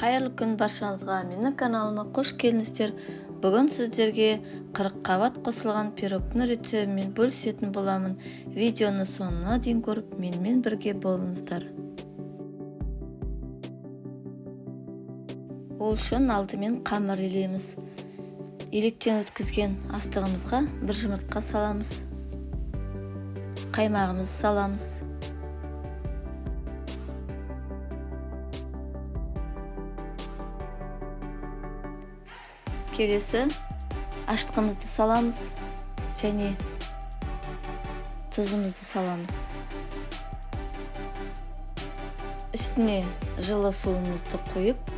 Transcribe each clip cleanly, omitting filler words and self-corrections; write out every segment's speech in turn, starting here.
Қайырлы күн баршаңызға, менің каналыма қош келдіңіздер. Бүгін сіздерге 40 қабат қосылған пирогтың рецептімен бөлісетін боламын. Видеоны соңына дейін көріп, менімен бірге болыңыздар. Ол үшін алдымен қамыр илейміз. Електен өткізген астығымызға бір жұмыртқа саламыз. Қаймағымызды саламыз. Келесі ашытқымызды саламыз және тұзымызды саламыз. Үстіне жылы суымызды құйып,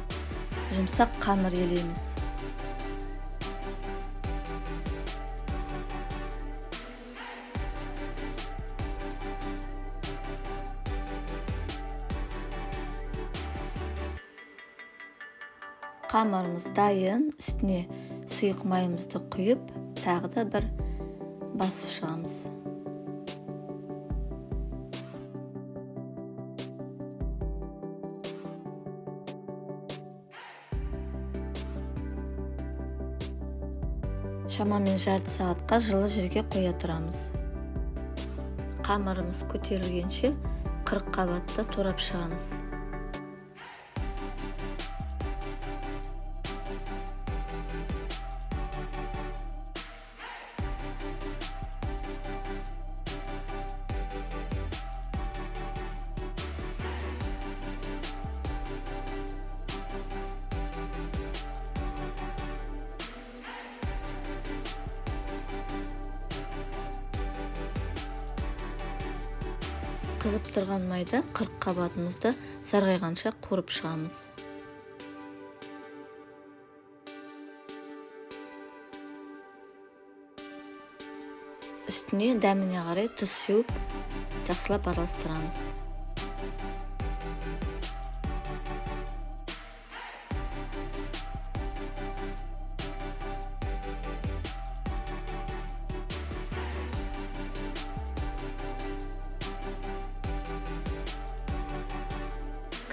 жұмсақ қамыр елейміз. Қамырымыз дайын, үстіне сұйық майымызды құйып, тағы да бір басып шығамыз. Шамамен жарты сағатқа жылы жерге қоя тұрамыз. Қамырымыз көтерілгенше 40 қабатты турап шығамыз. Қызып тұрған майда 40 қабатымызды сарғайғанша қуырып шығамыз. Үстіне дәміне қарай тұз сеуіп, жақсылап араластырамыз.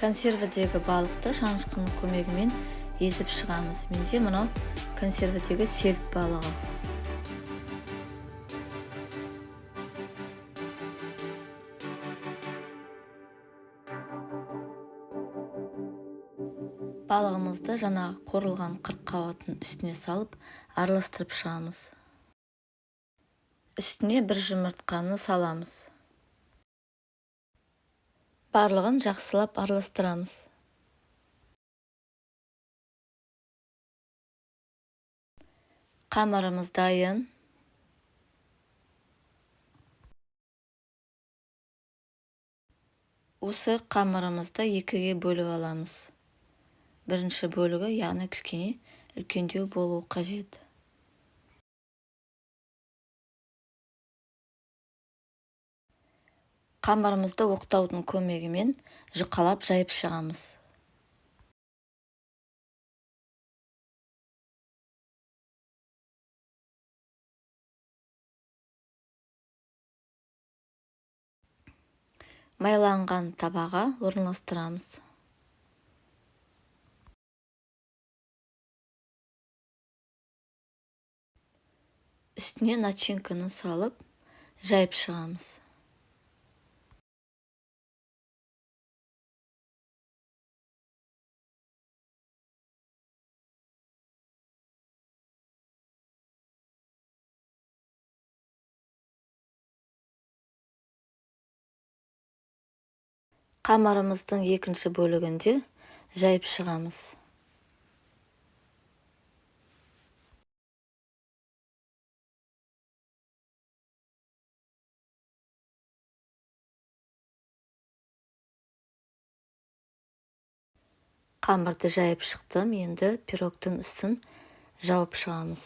Консервідегі балықты шанышқының көмегімен езіп шығамыз. Менде мынау консервідегі селт балығы. Балығымызды жаңағы қуырылған 40 қабаттың үстіне салып, араластырып шығамыз. Үстіне бір жұмыртқаны саламыз. Барлығын жақсылап араластырамыз. Қамырымыз дайын. Осы қамырымызды екіге бөліп аламыз. Бірінші бөлігі, яғни кішкене үлкендеу болуы қажет. Қамырымызды оқтаудың көмегімен жұқалап жайып шығамыз. Майланған табаға орналастырамыз. Үстіне начинканы салып, жайып шығамыз. Қамырымыздың екінші бөлігінде жайып шығамыз. Қамырды жайып шықтым, енді пирогтың үстін жауып шығамыз.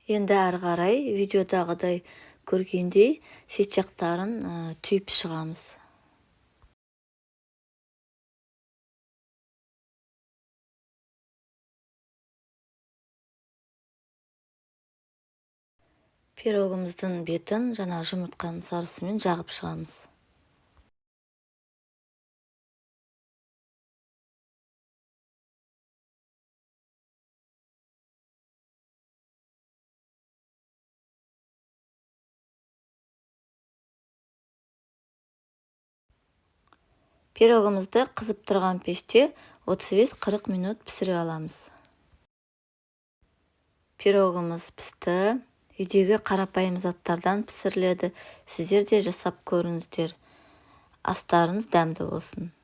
Енді әрі қарай видеодағыдай көргендей шет жақтарын түйіп шығамыз. Пирогымыздың бетін жаңа жұмыртқаның сарысымен жағып шығамыз. Пирогымызды қызып тұрған пеште 35-40 минут пісіріп аламыз. Пирогымыз пісті. Үйдегі қарапайым заттардан пісіріледі. Сіздер де жасап көріңіздер. Астарыңыз дәмді болсын.